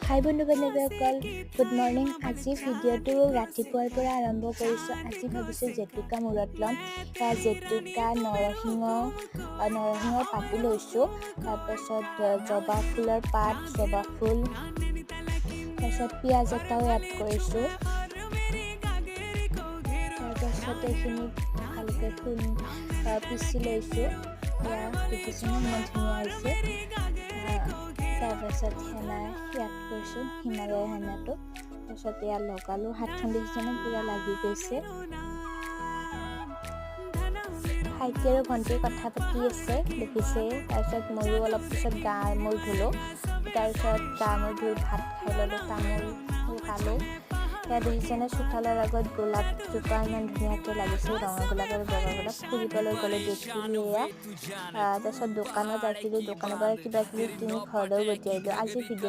হাই বন্ধু বান্ধৱীসকল, good morning. আজি ভিডিঅ'টো ৰাতিপুৱাৰ পৰা আৰম্ভ কৰিছোঁ। আজি ভাবিছোঁ জেতুকা মূৰত ল'ম। সেয়া জেতুকা, নৰসিংহ, নৰসিংহৰ পাতো লৈছোঁ। তাৰপাছত জবা ফুলৰ পাত, জবা ফুল, তাৰপিছত পিঁয়াজ এটাও এড কৰিছোঁ। তাৰপাছত এইখিনি ভালকৈ পিচি লৈছোঁ। এয়া দেখিছেনে, ইমান ধুনীয়া হৈছে। তাৰপাছত হেনা ইয়াত কৰিছোঁ, হিমালয় হেনাটো। তাৰপিছত এয়া লগালোঁ। হাতখন দেখিছেনে, পূৰা লাগি গৈছে। ভাইটি আৰু ভণ্টিয়ে কথা পাতি আছে, দেখিছে। তাৰপিছত ময়ো অলপ পিছত গা মূৰ ধুলোঁ। তাৰপিছত গা মূৰ ধুই ভাত খাই ল'লোঁ, তামোল খালোঁ। সেয়া দেখিছেনে, চোতালৰ আগত গোলাপজোপা ইমান ধুনীয়াকৈ লাগিছে, ৰঙা গোলাপ আৰু বগা গোলাপ। ফুৰিবলৈ গ'লে দেখিলোঁ এয়া। তাৰপিছত দোকানত আহিলোঁ। দোকানৰ পৰা কিবা কিবি কিনি ঘৰলৈ উভতি আহিলোঁ। আজি ভিডিঅ'